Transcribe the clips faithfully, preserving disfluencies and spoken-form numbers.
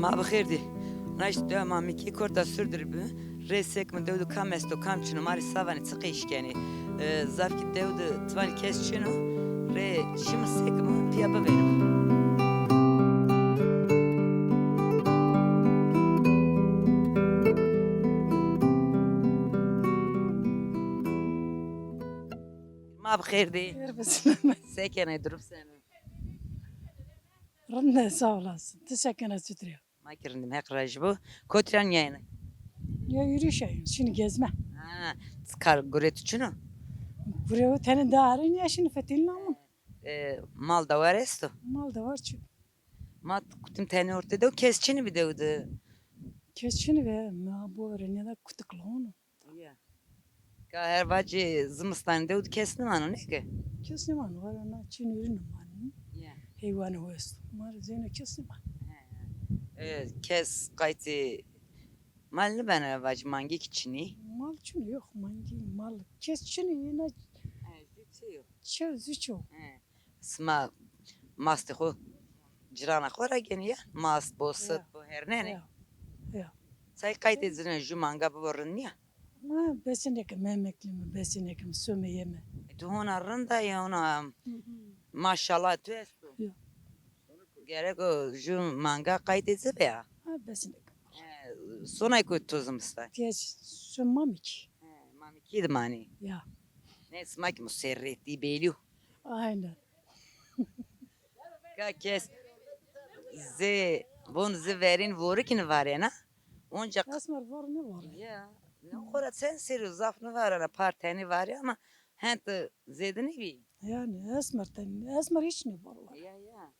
Ma bi xêr dî. Naşt dewa Mamikî Korta Surdir bi. Rê sekmi dew de kam esto, kam çino, ma rê savanê çi qey şikenê. E, zaf ki dew de tivanê kes çino. Rê şimi sekmi piya bivêno. Ma bi xêr dî. Xêr bisin. Se kenê, durum seno? Rind e, sağ olasın. Ti se kenê, çitur ê? Ma ki rind im, Heq razî bo. Kotî ra nîyayene? Ya yürüyüş ayın, şimdi gezme. Ha, kar gure tu çino? Gure o tene daha arın ya şimdi fetelin ama. E, mal da var esto? Mal da var çi? Ma kutim tene orte de, kes çini bi dew de? Kes çini be, ma bu öğrenye de kutuk lono. Ya. Ka her vacî zimistanî dew de kes nîmano, nê ke? Kes nîmano, var ona çin ürün nîmano. Ya. Heywanî ho esto. Ma rê zêno kes nîmano. He. E, kes qaytê mal nîbena, vacî mangî ki çinî? Mal çin yok, mangî, mal. Kes çinî yine. He, jû çi yo? Çew, zû çew. He. Sima mastê xo cirana xo ra genî ya? Mast bo, sit bo, hernenê? Ya. Ya. Çay qaytê ci ne, jû manga bibo rind nîya? Ma besinê ke, mi emeklî mi, besinê ke mi some yeme. E, tu hona rind a ya, hona maşallah tu esto. Ya. Gerek o jû manga qaytê ci be ya. Ha, besinê ke. E, sonay kotî to zimistan? Tiya ci, some Mamikî. He, Mamikî de manê. Ya. Ne, sima ki muserretî belî yo. Aynen. Ka kes zê, von zê verên vorikî nîvarena. Onca esmer vor nêvorena. Ya. Ne xora çend serî zaf nîvarena, par tenî varê ama hent zêde nêbî. Yani esmer ten, esmer hiç nêvorena. Ya, ya.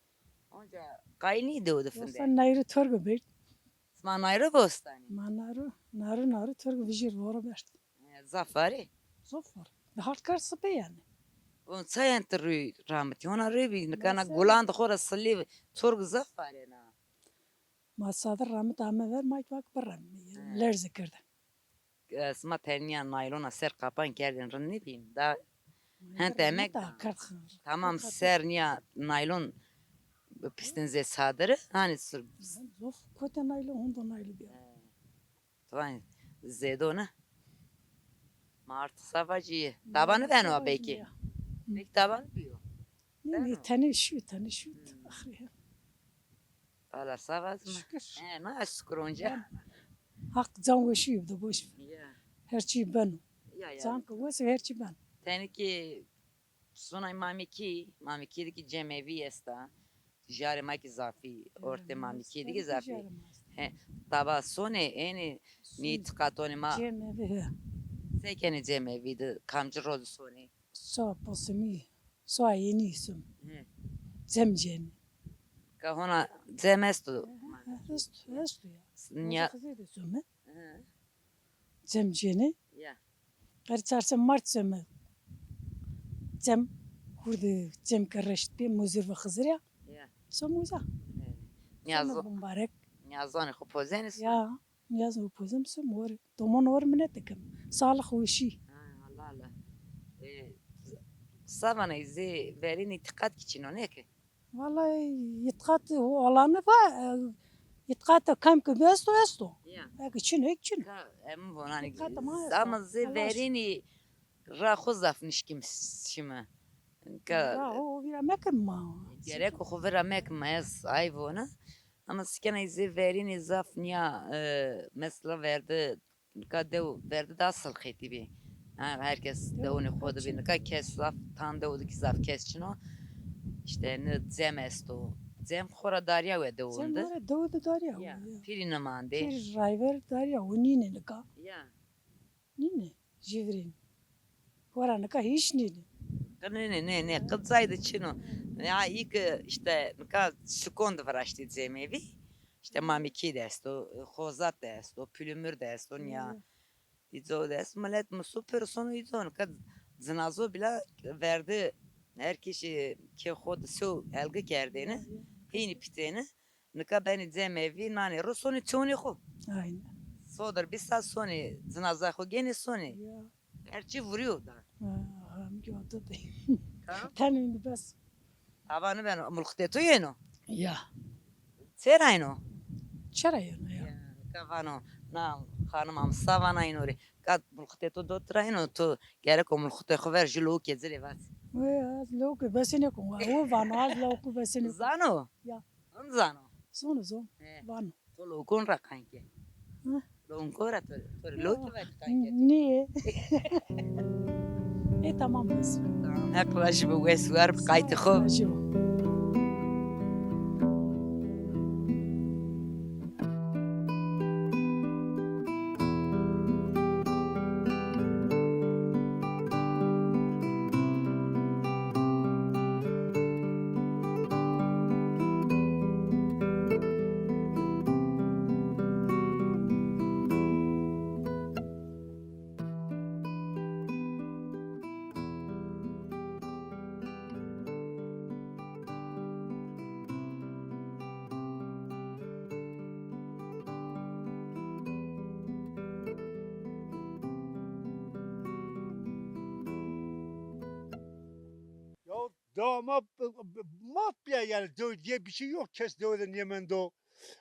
Onca qayîl nî dew de finde. Yoksa nayrî torgo berd. Sima nayrî bostanî? Ma nayrî, nayrî, nayrî torgo vijîr voro berd. E, zaf var ê? Zaf var. Di hard kar sipe yani. Von çayen ti rûy ramitî? Hona rê bî, nika na gulan de xo ra silî, torg zaf varena. Ma sadir ramit ame ver, ma ki vak birem. He. Lerze kirde. E, sima tenîya naylona ser qapan kerdên rind nêbîn? Da hent emek da. Tamam, ser nîya naylon pistin zê sadiri, hani sur- Zof kote naylon, hundo naylon bîya. E. Tuvan zêdo ne? Ma artık savacî yê. Tabanî beno belkî. Belkî tabanî bîyo. Nê, nê, tenê şî, tenê şî. Axirî. Valla savaz mı? Şükür. He, ma şükür onca. Haq can weşî de boş ver. Ya. Her çî beno. Ya, ya. Can ki wes her çî beno. Tenê ki sonay Mamikî, Mamikî de ki cemevî esta. Jarê ma ki zafî, ortê Mamikî de ki zafî. He, taba sonê, ênê nî îtîqatonê ma. Cemevî, he. Se kenê cemevî de, kamci roz sonê? Soa posimî, soa yenî sum. He. Cem cênî. Ka hona cem esto? He, he, esto, esto ya. Nîya. Hoca Xizir de sum, he. He. Cem cênî. Ya. Qerî çarşem mart some. Cem hurdi, cem ke reşt bî, muzir ve Xizir ya. Ya. Some uza. He. Nîyazo-, some bimbarek. Nîyazonê xo pozenê some? Ya. Nîyazonê xo pozem some, wori. Domon wori minet dikim. Sağlık, weşî. Ha, Allah Allah. E, savanay zê verîn îtîqat ki çin o, nê ke? Vallahi îtîqat olanı va, e, îtîqat kam ki esto, esto. Ya. Eke çin o, ek çin o. Ka, em vonanî, îtîqat ma esto. Ama zê verînî ra xo zaf nişkîm şime. Ka ra o vîra mekim ma. Gerek o xo vîra mekim ma, ez ay vona. Ama sikenay zê verînî zaf nîya, e, mesela verdi Nika dew verdi daha silxetî bî. Ha, herkes dewonê xo de bî. Nika kes zaf, tan dew de kî zaf kes çin o. Îşte ne cem esto. Cem xo ra darya we dewon de. Cem xo ra dew de darya we, ya. Pîrî nimandê. Pîr rayver darya we, nînê nika. Ya. Nînê. Jivrîn. Xora nika hîç nînê. Nê, nê, nê, nê. Qicay de çin o. Ya, î ki îşte nika şikon de viraştî cemevî. Îşte Mamikî de esto, Xozat de esto, Pulumur de esto, nîya. Îco de esto. Milet musu pêro sono îco. Nika cinazo bîla verdi. Her kişî kê xo de sew elgi kerdêne. Peynî pîtêne. Nika benê cemevî, nanê ro, sonê çewnê xo. Aynen. Sodir bî saet sonê, cinaza xo genê sonê. Ya. Her çî vurîyo da. Ha, ha, mi gördü de. Tamam. Tenê indi bes. Tava nibeno, mulxitê to yeno? Ya. Çera yeno? Çira yeno ya? Ya, ka vano, na xanim am sa vana ino rê. Ka mulxitê to do tira ino, to gereko mulxitê xo ver jü lawikê ci rê vat. Wê, ez lawikê besê nêkon, wa, o vano, ez lawikû besê nêkon. Zano? Ya. Him zano? Zono, zon. He. Vano. To lawikon ra qay ke? Hı? Lawikon ra to, to lawikê vat qay ke to? Nê. E, tamam, bes. Tamam, Heq raji bo, wes war bi, qaytê xo. Heq raji bo. Ya dewa ma, ma pîya yanî, dew diye bir şey yok. Kes dewe de nêmendo.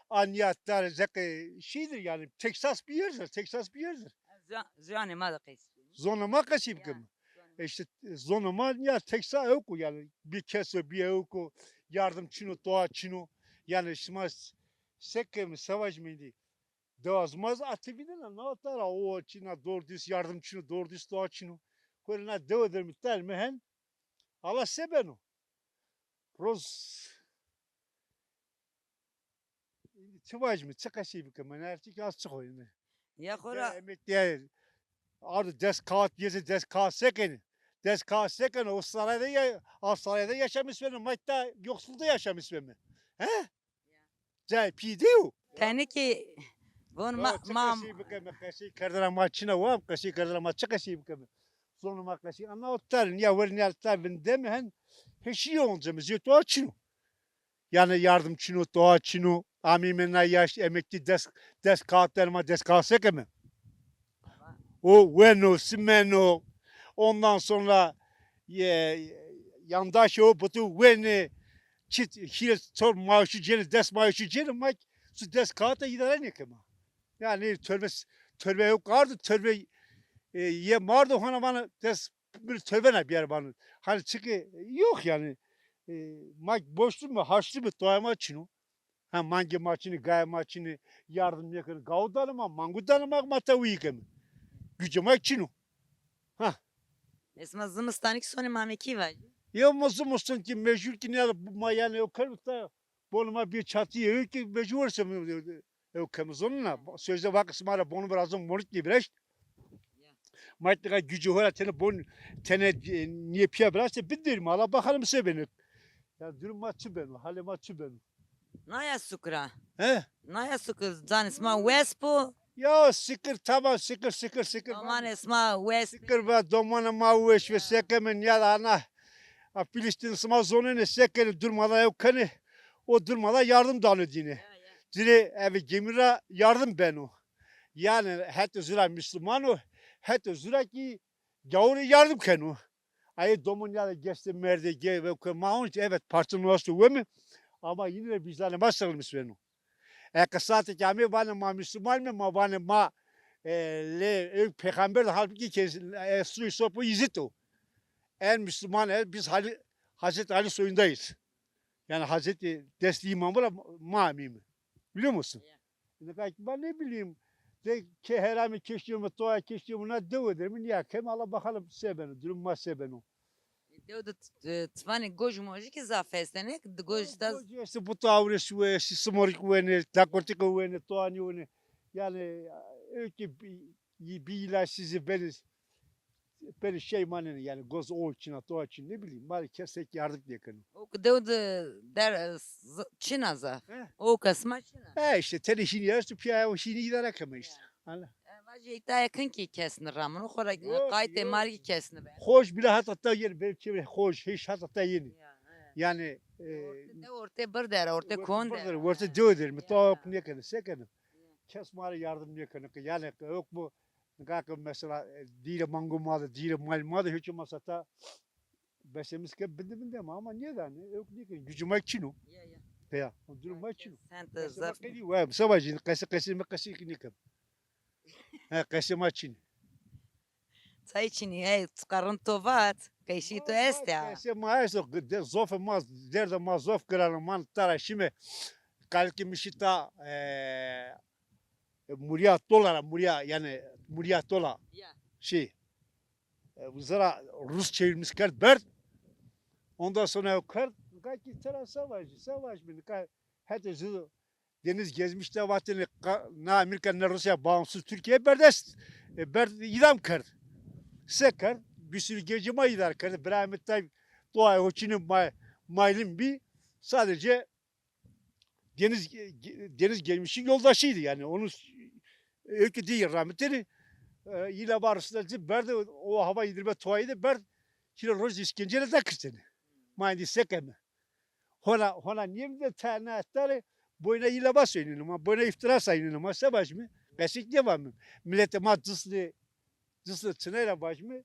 A nîyat dar zeqê şeydir yanî. Texas bir yerdir, Texas bir yerdir. Ziya-, ziyanê ma de qeys. Zonê ma qesî bikim. Ya, zonê ma. E işte, zonê ma ya Texas ewk o yanî. Bir kes o, bir ewk o. Yardım çin o, dua çin o. Yanî şima s-, seke mi savaş mendî. Dewa zî ma zî atî vînena, na tara o çin a, doğru dürüst yardım çin o, doğru dürüst dua çin o. Xo rê na dewe der mi ter mi hen, ala se beno. Roz, îndî çi vajîme, çi qesey bikeme, her çî ki az çi xo îndî. Ya xora. Emeklîye ardo dest kağıt yese, dest kağıt se kenê. Dest kağıt se kenê, o sarayda ya-, a sarayda yaşamış beno, ma îta yoksulda yaşamış beme. He? Cay pî dîyo. Tenê ki von ma, ma qesey bikeme, qesey kerdena ma çin a, wa qesey kerdena ma çi qesey bikeme? Zonê ma qesey, ana o ter, nîya wer nîya ter vindeme hen, heşîye onceme, zî dua çin o. Yanî yardım çin o, dua çin o. Amîme na yaş, emeklî dest, dest kağıt der ma, dest kağıt se keme. O weno, simeno. Ondan sonra, e, yandaşê o butu wenê, çit hîrê çor maaşı cênê, des maaşı cênê, ma su des kağıtla idare nêkema. Yanî torbe, torbe yok ardı, torbe, e, ye mardo hana bana des bir torbe ne bir bana. Hani çünkü yok yani. E, ma borçlu mu, harçlı mı, doyma çin o. Ha, mangê ma çinî, gayê ma çinî, yardım nêkenî. Gawu danê ma, mangu danê ma, ma tewî keme. Gücê ma çin o. Ha. Esma zimistanî ki sonê Mamekî vajî. Yo, ma zimistan ki mecbur ki ne ma yanî o kar ta, bonê ma bir çatî ew ki mecbur se ew keme zonuna. Sözde vakit ma ra bonê birazın monik ki bireşt. Ma îtîqa gücü hora tene bon, tene, e, niye piya biraste bidirme. Ala bakalım se beno. Ya durum ma çi beno, halê ma çi beno. Naya sukra. He? Naya sukra, canê sima wes bo. Ya sikir, tamam, sikir, sikir, sikir. Aman esma wes. Sikir be, domanê ma weş ve, ya, sekemen ya da ana. A Filistin sima zonenê sekenê, durmadan ew kenê. O durmadan yardım danê dîne. Ya, ya. Dirê eve gemi ra yardım beno. Yanî hetê zura Müslüman o, hetê zura ki gawurê yardım keno. Ayê domon ya da geste merdê ge ve ke ma on evet parça nuasto wemi ama yine de vicdanê ma sığılmış beno. E qisatê ki amê vanê ma Müslüman me, ma vanê ma, e, le, e, peyxamber de halbuki ke, e, soy sopu Yezid o. En Müslüman, e, biz Hali-, Hazreti Ali soyundayız. Yani Hazreti Destli İmamı da ma amîme. Biliyor musun? Ya. Nika ki ben ne bileyim. De ke heramê keştîyo mi, toya keştîyo mi, na dewe der mi, nîya kem, ala bakalım se beno, durum ma se beno. Dew de t-, e, ti vanê goj mojî ki zaf estene, di goj ta. Goj estê, buta awre suwe estê, simorik wenê, takortik wenê, toanî wenê. Yani, e, ki bi-, bi ilaçsız benê. Peri şey manene yani, goz o çina, toa çin, ne bileyim, ma rê kes tek yardım nêkeno. O ki dew de der, e, z-, çina zaf. He. O kesma çina. E işte, tenê şînî esto, piya o şînî idare keme işte. Ya. Ana. E, vajê îta yakın ki kesni ramino, xora qaytê margî kesni be. Xoj bile hata ta yeni, benim çevre xoj, hiç hata ta yeni. Ya, he. Yani, e, orte de, orte bir der, orte kon der. Orte bir der, orte dew der, mi ta ok nêkeno, se keno. Ya. Kes ma rê yardım nêkeno ki, yani, yok mu? Nika ke mesela, e, dîrê mango ma de, dîrê mal ma de, hiç olmazsa ta besemiz ke binde binde ma ama nêdanê, ewk nêkenê, gücü ma çin o. Ya, ya. Peya. Durum ma çin o. Sen de zaf. Qesê ma qedî, we, seba jî qesê, qesê ma qesê ki nêkem. He, qesê ma çin. Çay çinî, hey, çiqa rind to vat, qeşî to est ya. Qesê ma esto, de, zofê ma, derdê ma zof giran o, ma tara şîme, kalikê mi şî ta, e, e, Murya Tola ra, Murya, yani Murya Tola. Ya. Şey, e, zira Rus çevirmiş kerd berd. Ondan sonra kerd, nika ki tera savaş, savaş mı, nika hete zı Deniz Gezmiş de vatene ka-, na Amerika ne Rusya bağımsız Türkiye berdest, e, berd idam kerd. Se kerd? Bir sürü gece ma idare kerd. Brahim Tayyip doğaya hoçini ma-, maylin bir sadece Deniz Ge-, Ge-, Deniz Gezmiş'in yoldaşıydı yani. Onun s-, öykü değil rahmetleri. E, yine var Rusya berdi o hava indirme tuayı da berd. Kilo roz işkenceyle de kırteni. Ma indi sekeme. Hona, hona nîyemî de tena tarê boyna îla va seynîno ma, boyna îftira seynîno ma, se vajîme? Qesêk nêvamîme. Miletê ma cisnê, cisnê çinay ra vajîme.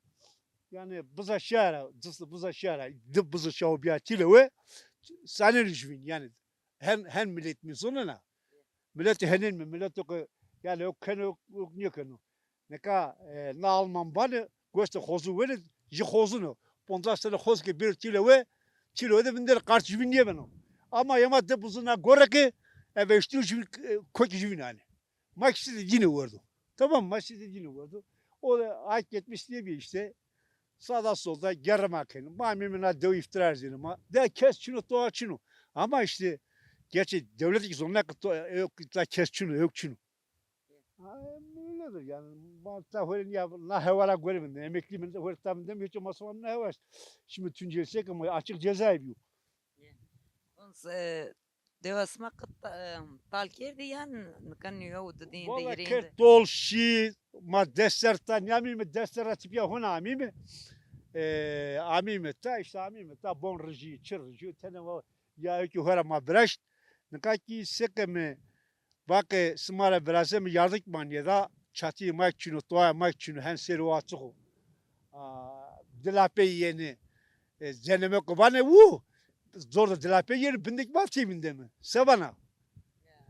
Yanî biza şîya ra, cisnê biza şîya ra, di biza şawo bîya tîlewe, sanenê juvîn, yanî hen, hen milet mi zonena. Miletê henên mi, mileto ke, yanî o keno, o nêkeno. Nika, e, na Alman vanê, goştê xozû wenê, jî xozûn o. Poncas sene xoz ke bêro tîlewe, tîlewe de vindêr qart juvîn nêbeno. Ama yema de buzuna gore ke, eve eştîyo juvîn, e, kokî juvîn anê. Ma kişî de dîne werdo. Tamam mı? Ma kişî de dîne werdo. O da hak etmiş diye bir işte. Sağda solda gerre ma kenê. Ma mîme na dew îftira erzêne ma. De kes çin o, toa çin o. Ama işte, gerçi devlet ki zonuna ki to-, e, yok, kes çin o, yok çin o. Ha, öyledir yani. Ma ta hore ya, na hewara göre mi? Emekli mi? Hore tam dem hiç olmazsa na hewar. Şimdi Tunceli şey ama açık cezaevi yok. Ons, e, dewa sima qit, e, tal kerdî yan nika nîyo û didîn de. Valla kerd, tol şî, ma des serr ta nîyamîme, des serr ra tipîya hona amîme. E, amîme ta, işte amîme ta bon rijî, çi rijî, tenê va ya ki hora ma viraşt. Nika ki seke mi Vake sima ra virazeme yardik ma nêda, çatîyê ma çin o, toaya ma çin o, hen sêro açix o. A, dilapê yenê, e, ceneme ko vanê wu, zor de dilapê yenê, bindek ma têmîndeme. Se vana?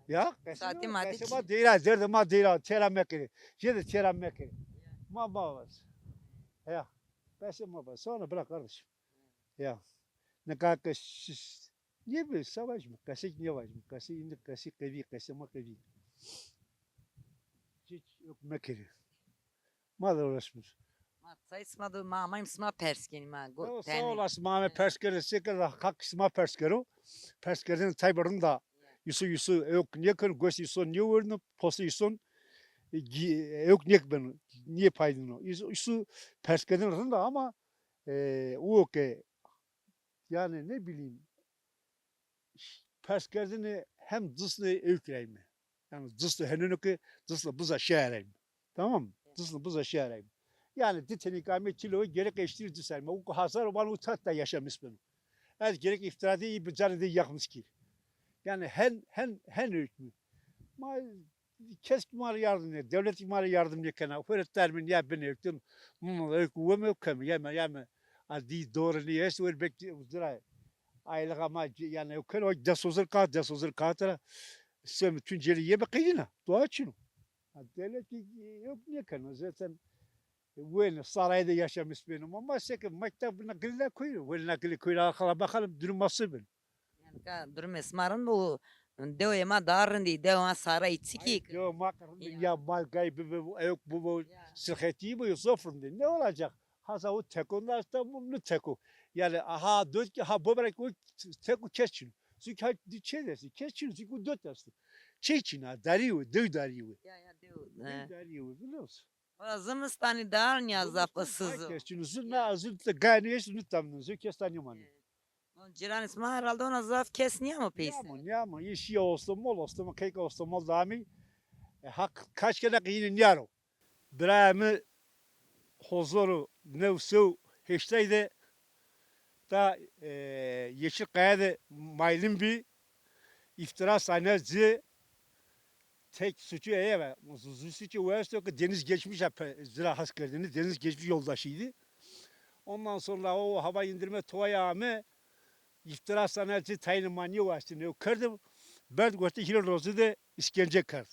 Ya, qesê ma, qesê ma deyra, derdê ma deyra, têra mekerê. Jê de têra mekerê. Ma, ma vaz. Ya, qesê ma vaz. Sonra bırak kardeşim. Ya. Nika ke şiş, nêbi, se vajîme, qesek nêvajîme, qesê îndî, qesê qewî, qesê ma qewî. Hiç yok mekerê. Ma de uğraşmir. Ma tay sima de, ma amayîm sima pers kenî ma go. Sağ olasın, ma ame pers kerde, se kerde, hak sima pers kero. Pers kerdene tay rind a. Îsu, îsu yok nêkeno, goştê îsu nêwerno, postê îsu, e, gi-, yok nêbeno, nêpaydino. Îsu, îsu pers kerdene rind a ama, e, o ke Yani ne bileyim, pers kerdene hem cisnê ewk reyme. Yani cisnê heneno ke cisnê biza şehreyme. Tamam mı? Cisnê biza şehreyme. Yani di tenî kame kilo gerek eştir di serme. O hazar van o tat da yaşamış ben. Ez gerek iftirade iyi bir canı de yakmış ki. Yani hen, hen, hen ewk mü? Ma Kes ki ma rê yardim nê, dewlet ki ma rê yardim nêkena. Xo rê termin ya binê, tim, mum, ewk, weme, keme, yeme, yeme. A dî doğru nê est, wer bek zira. Aylığa ma, yani, ewk kena, o des hozir kağıt, des hozir kağıt ra. Sem Tunceli yeme qedîna. Doğa çin o. Ha, dewlet ki ewk nêkena. Zaten Wene sarayda yaşamış benim ama seke mektebine gille koyuyor. Wene gille koyuyor, arkala bakalım durum nasıl ben. Yani ka durum esmarın bu dewe ma daha rindi, dewe ma saray çiki. Dewe ma rindi ya, mal gay bu, bu, yok bu, bu sıhhati bu, zor rindi. Ne olacak? Hasa o tekon da İstanbul, ne teko. Yani aha, dört ki ha, bu bırak o teko kes çin. Çünkü ha, di çe dersi, kes çin, çünkü dört dersi. Çe çin ha, dari o, dev dari o. Ya, ya, dev. Dev dari o, biliyor musun? Wala zimistanî dar nîya zaf issız o. Kes çin, zû na zû te ganî eşt nû tam nû zû kes ta nîmanî. O cîranê sima herhalde ona zaf kes nîyamo peyser. Nîyamo, nîyamo. Yê şîya Ostomol, Ostomol, keyka Ostomol de amî. E, hak kaç kere qîyînî nîyaro. Birayê mi hozor û new sey û heştay de ta, e, Yeşilkaya de maylin bî, îftira sane ci, tek suçu eye ve. Zu-, zu suçu o esto ki Deniz Geçmiş a pe-, zira has kerdini, Deniz Geçmiş yoldaşıydı. Ondan sonra o hava indirme tuvaya ame, İftira sana ci tayini ma niye wastine kerdim. Berd goşti hîrê rozi de işkence kerd.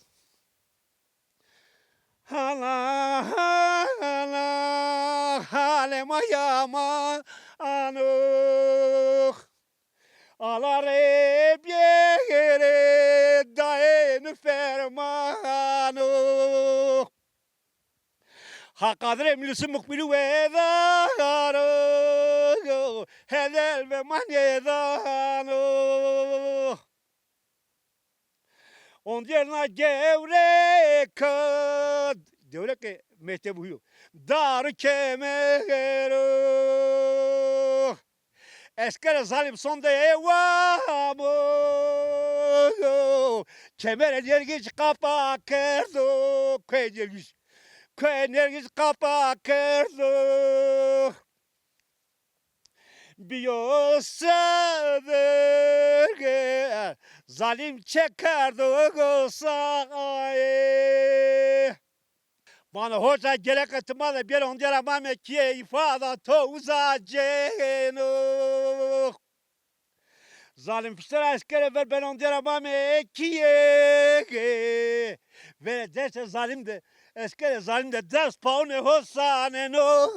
Hala, hala, hale ma yaman o. Ala rê bêrê dayê mi fermano. Ha qadirê milisi muqbili wedaro, hedel ve manedano. Ondiyerna gewreka, gewreke mektebî yo. Dar kemero. Eskere zalim sonde ewamo. Kemere nergiş qapa kerdo. Kue nergiş. Kue nergiş qapa kerdo. Biyo severge zalim çekerdo saye. Vano hoca gereke ti ma de bêro ondiyera ma me kîye îfada to uza cêno. Zalim fiştera eskere ver ben ondiyera ma me kîye. Vere deste zalim de eskere zalim de dest paune hosaneno.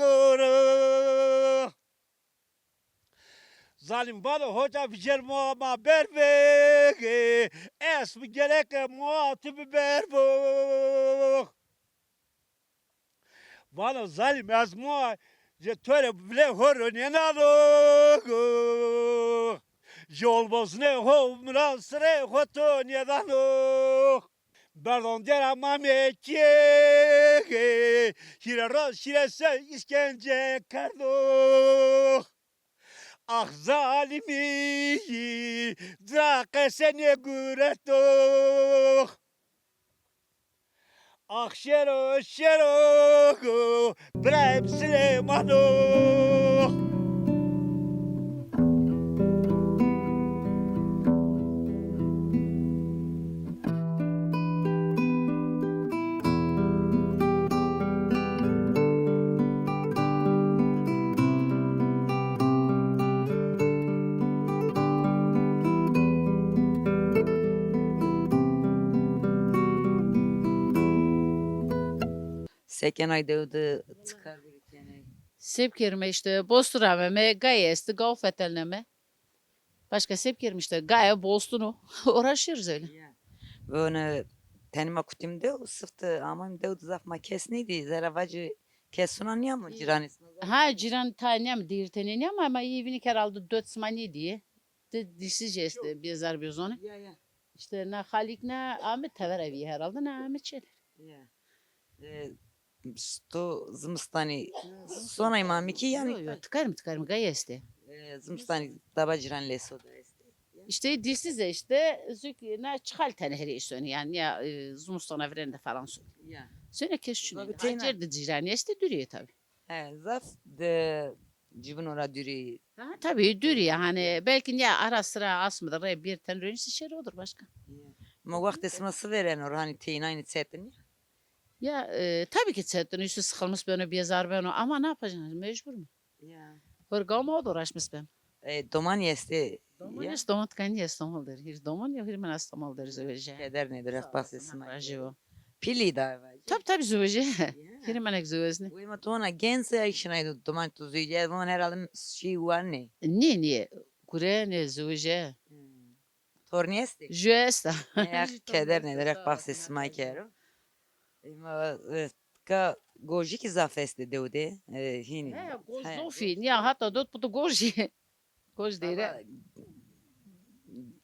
Zalim vano hoca vijêr moa ma bervê. Ez mi gereke moa tu bi bervo. Vano zalim ez moa je to rê vile ho ronênano. Je olbozunê ho mi ra sirê ho to nêdano. Berdon dera ma mekîye, hîre roz hîre şev îşkence kerdo. Ax zalimî, dira qese nêgureto. Ax şero şero, Birayim Silêmano. Se kenay dew de çi kar gurî kenay? Se bikerîme îşte, bostur ameme, gayê estî, gaw fetelneme. Başka se bikerîme îşte, gaye bostur o. Uğraşıyoruz öyle. Ya. Vone tenê ma kutîm dew, sifte amayîm dew de zaf ma kes nêdî. Zerre vacî kes sona nîyamo, cîranê sima zaf. Ha, cîran tayê nîyamo, dîrî tenê nîyamo ama î vînî ke herhalde dot sima nêdî. Ti dilsizce estê, bêzar bêzone. Ya, ya. Îşte na xalîk na ame tevera vîye herhalde, na ame çênê. Ya. E, to zimistanî sonay mamî kî yanî? Yo, yo, tikarim, tikarim, gayê estê. E, zimistanî daba cîran lêso da estê. Ya. Îşte dilsiz e îşte, zuk na çi xal tenê herê îsonî yanî ya, e, zimistona virên de falan sonî. Ya. Sonê kes çinê. Tabii, teyna. Acer de cîranî estê, dûrî yê tabii. He, zaf de cîbino ra dûrî. Ha, tabii dûrî ya, hani belki ya ara sıra asmı da rê bir ten rönüsü şey olur başka. Ya. Ma wextê sima sivereno, hani teynaynî çetin ya? Ya, e, tabii ki çetin, üstü sıkılmış beno, bêzar beno ama ne yapacaksın, mecbur mu? Ya. Hırgama o da uğraşmış ben. E, domanî estê? Domanî ya. Est, doman tikanî Estemol der. Hîr doman ya, hîr min Estemol der zewece. Keder nêdir, Heq baxsê sima. Rajî o. Pîlî da vacî? Tabii, tabii, zewece. Ya. Hîr min ek zewecnî. Wê ma to na genç ay şinay do, doman to zewece, ez von herhalde şey wanê. Nê, nê. Gure nê, zewece. Hmm. Tornî estê? Ju esta. Ya, keder nêdir, Heq baxsê sima kero. Ema, e, ka gojî kî zaf estê dew de, e, hînî. He, goj zofî, nîya hata dot putu gojî. Goj dêre.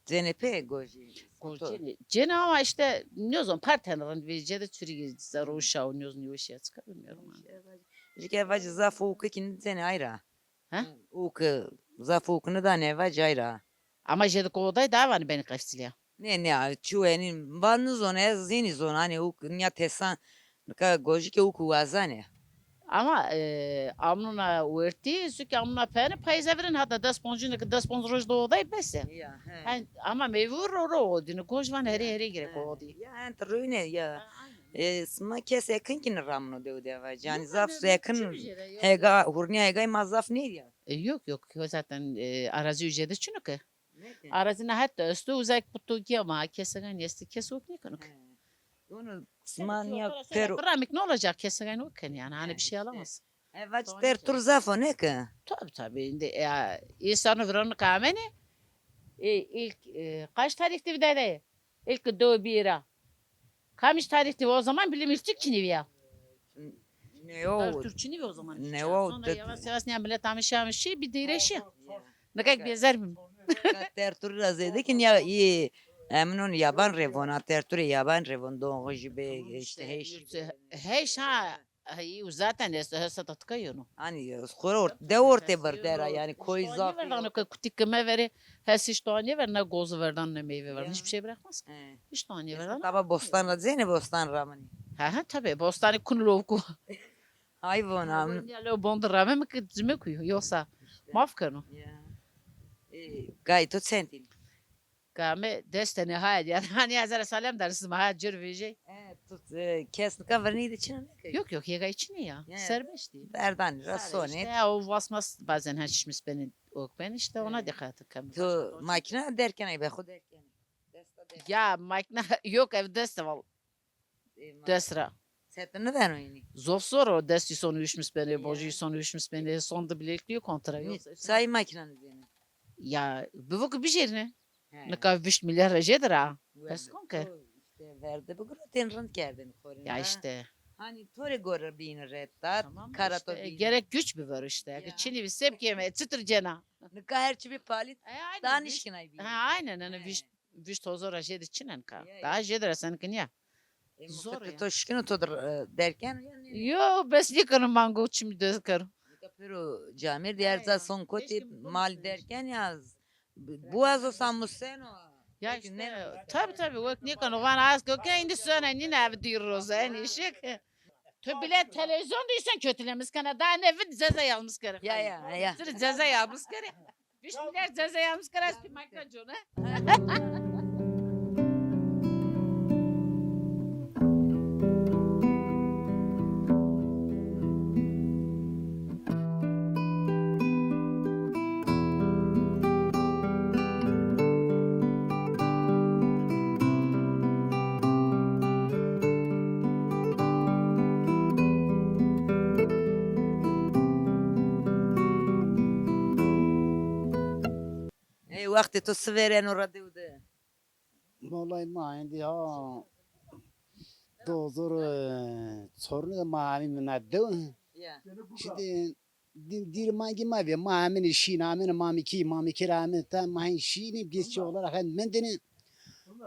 Cenê pê gojî. Goj cenê. Cenê ama îşte nêzon, par ten rind vê cede çurî zerro şaw nêzon nîweşîya çika, bilmiyorum. Jike vacî zaf ûkikî cenê ayra. Ha? Ûki, zaf ûki nidane va cayra. Ama jêde ko oday daha vanî benî qefsilîya. Nê, nê, çi wenî va nizone, ez zînî zon, hanî ûki nîya tesan, nika gojî ke ûki wazane. Ama, e, amnuna wertî, zukî amnuna peyane payîza virin, hata des poncîne ke des ponc roj de oday bes e. Ya, he. Hen, ama meyvû ro ro odîne, goj van herê herê gerek odî. Ya, en ti rûne ya. Ha, aynen. E, sima kes ekin kî nîramno dew de va. Yanî zaf ekin hega, hurnîya hegay ma zaf nêdîya. E, yok yok, zaten e, arazi ücreti çino ki. Neke? Arazi na hetta esto, uzak putu ki ama kesegan yesti, kes ok nêkeno ki. He. Onu sima niya pero. Ramik ne olacak, kesegan ok yani, hani bir şey alamaz. E, vac tertur zaf o, ne ki? Tabii tabii, indi ya, insanı vıranı kameni. E, ilk e, kaç tarihte bir de? İlk do bira. Kamiş tarihte o zaman bile milçik çiniviya. Ne o? Tertur çinivi o zaman. Ne o? Sonra yavaş yavaş ne millet amiş amiş şey bir değişiyor. Ne kadar benzer mi? Tertur razı dedik ya, iyi. Emin onu yaban revona, tertur yaban revon, doğu jibe, işte, heş. Heş ha. Ay, u zaten es hesa tatka yono. Hani, e, xora ort-, de orte berdera, yani, koy zaf. Verdano ke kutik ke me veri, hes hiç doğan ne ver, ne gozu verdan, ne meyve verdan, hiçbir şey bırakmaz ki. He. Hiç doğan ne verdan. Taba bostan ra zene, bostan ramani. Ha ha, tabii, bostanı kun lovku. Hayvan am. Ya lo bondu rame mi ki cime kuyu, yoksa maf keno. Ya. E, gayet o sentin. Kame destene hayır ya. Hani hazar salem der siz maha cür vijey. E, tut, e, kes nika vernî de çin ne ki? Yok yok, yega içine ya. Serbest değil. Berdan, rasone. İşte ya, o vasmas bazen ha şişmiş beni, ok ben işte ona dikkat ettim. Tu makine derken ay be xo derken. Desta derken. Ya makine yok, ev deste val. Dest ra. Setin niveno ini. Zof zor o, dest îson uşmis benê, bojî îson uşmis benê, son de bilekliği kontra. Yok. Çay makina niveno. Ya, bivo ki bijêrine. He. Nika vişt milyar ra jêde ra. Pes kon ke. İşte verde bigiro, tên rind kerdin xorîn. Ya işte. Hani to rê gore bîne retta, kara to bîne. Gerek güç biver işte. Çinî bir sepkeme, çıtır cena. Nika her çi bir palit, daha nişkinay bîne. Ha, aynen, hani vişt vişt hozor ra jêde çin en ka. Ya, ya. Daha jêde ra sen ki niya. Zor ya. To şikino to der-, e, derken ya ne? Yo, bes nêkeno mango çimî de kero. Nika pêro camêr de her ca son kotî mal derken ya, bu az o samuseno. Ya işte, tabii tabii, wek nêkeno van az ki, okey, indi sona nîne ev dîr roza, en işik. Tu bile televizyon da insan kötülemiş kana, daha ne vid ceza yazmış kere. Ya, ya, ya. Sırf ceza yazmış kere. Vişt milyar ceza yazmış kere, eski makine cone. Ey, wextê to si vêreno ra dew de? Vallahi ma êndî ha, di hozar û çornî de ma hemî mina dew. Ya. Şimdi dî-, dîrê mangî ma vê, ma hemînî şîn, hemînî mamikî, mamikî ra hemînî ta ma hên şînî, biz şey olarak hên mendinî.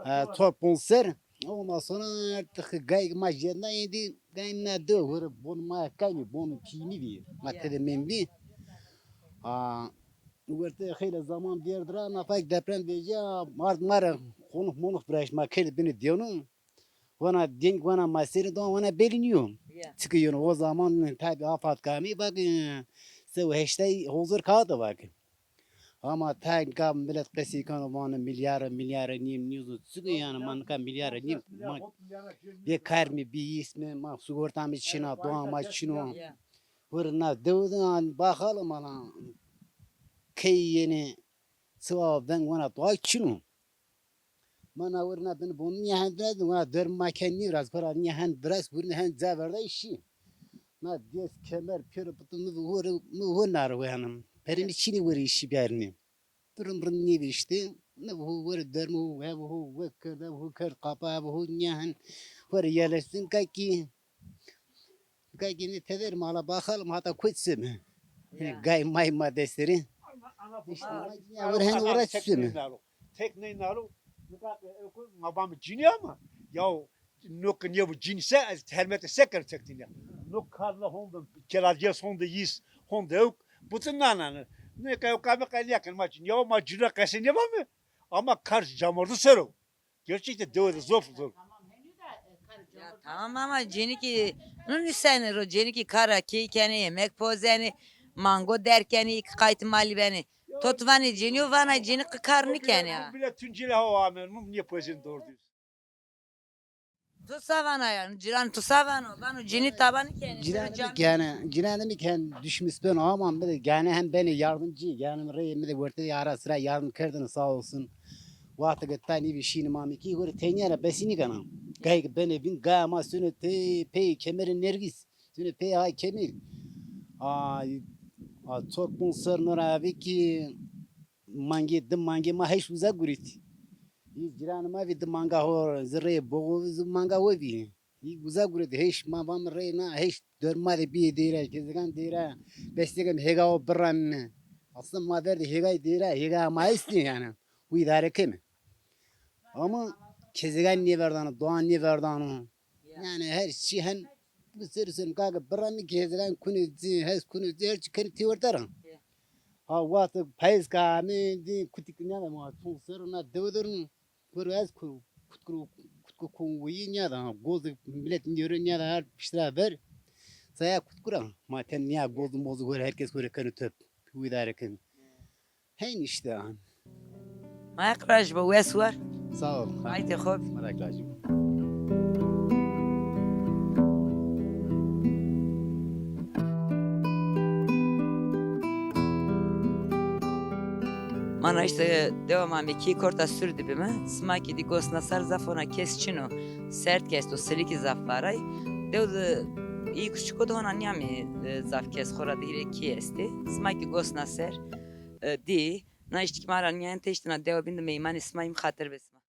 E, top ponser. Ondan sonra artık gayk ma jêrna êndî, gayk mina dew, hore bon ma kaynî, bon pînî vî. Ma tede memnî. A, werte xeyle zaman dêrd ra, nafak deprem vejîya, ard ma ra xonux monux viraşt, ma kerd binê dênû. Wana deng, wana ma serî doan, wana belî nîyo. Ya. Çike yeno o zaman tabi afat kamî bak, e, se û heştay hozor kağıdı bak. Ama ta nika milet qesî keno, vano milyar, milyar nîm, nîzo çike yani, ma nika milyar nîm, ma bê kar mi, bê îs mi, ma sigorta mi çin a, doan ma çin o. Ya. Hore na dew de an baxalım ana key yenê, siva veng wana doa çin o. Ma na hore na bin bon nîya hend biraz, wana derm ma ken nî biraz, para nîya hend biraz, hore na hend ca verda şî. Na dest kemer pêro putu mi hore, mi hore nar wehanım. Peri mi çinî hore şî bernî. Durum rin nêvîştî. Ne ho were dermo ho, hev ho wek kerde, ho kerd qapa, hev ho nîya hen were yerleştin kaki. Kaki ne tever mala bakalım, hatta koç simi. Ya. Gay may ma desteri. İşte ya, were hen uğraş simi. Tek ne naro? Nika, e, e, ma bam cini ama. Ya, no ke nêbo cin se, ez hermete se kere çektin ya. No karla honde, keladiyes honde yis, honde ewk, buti nanane. Ne ke ewka mi qeliya ken ma cin. Ya ma cin ra qese nêbame. Ama kar camordu sero. Gerçekten dewe de zor zor. Ya tamam ama cini ki, nu nisene ro cini ki kara key kenê, yemek pozenê, mango derkenê, iki qayt mali benê. Totvanê cini, vana cini ki kar nikenê ya. Bile Tunceli hava amen, nu niye pozen doğru diyorsun. Tu sa vana yani? Cîran tu sa vano? Vano cinî taban kenî. Cîran mi kenî, cîran mi kenî düşmüş ben ama mi de gene hem beni yardımcı. Yani mi rey mi de ortada ara sıra yardım kerdin sağ olsun. Wextê ke ta nîvî şînî ma mi kî gore tenya ra besî nîkena. Gayê ke benê vîn gaya ma sune tey pey kemerê nergîs. Sune pey ay kemîr. A, a çor ponc ser no ra vî kî mangê di mangê ma heş uza gurît. Î cîranê ma vî di manga ho zireyê boğu zi manga ho vî. Î uza gurît heş ma vam reyna heş dor ma de bîyê dêra kezegan dêra. Bestêkem hêga ho birra mi. Aslında ma ver de hêgay dêra hêga ma estî yani. Wi îdare keme. Ama kezegan nêverdano, doğan nêverdano. Yani her şey hen bu seri seri kaka birra mi kezegan kune zî, hes kune zî, her şey kene têwertera. Ha wextê payîz ka ame dî kutik nîyada ma çon ser na dewe der nu. Kur ez kur kutku kutku konvoyî nîyada ha goz millet nîyore nîyada her piştira ver. Saya kutkura ma ten nîya goz moz gore herkes gore kene töp. Wi îdare keme. Heyn işte an. Ma qiraj bo wes war. Sağ ol. Haytê xo. Merak lacim. Mana işte dewa Mamekî korta sûr dibime. Sima ki di gosna ser zaf ona kes çino. Sert kes to silikî zaf varay. Dew de iyi küçük o da ona niyami e, zaf kes xora di hire ki esti. Sima ki gosna ser e, di. Na îştî ki ma ra nîyayên têştê na dewa bîn de meymanê sima yîm, xatir be sima.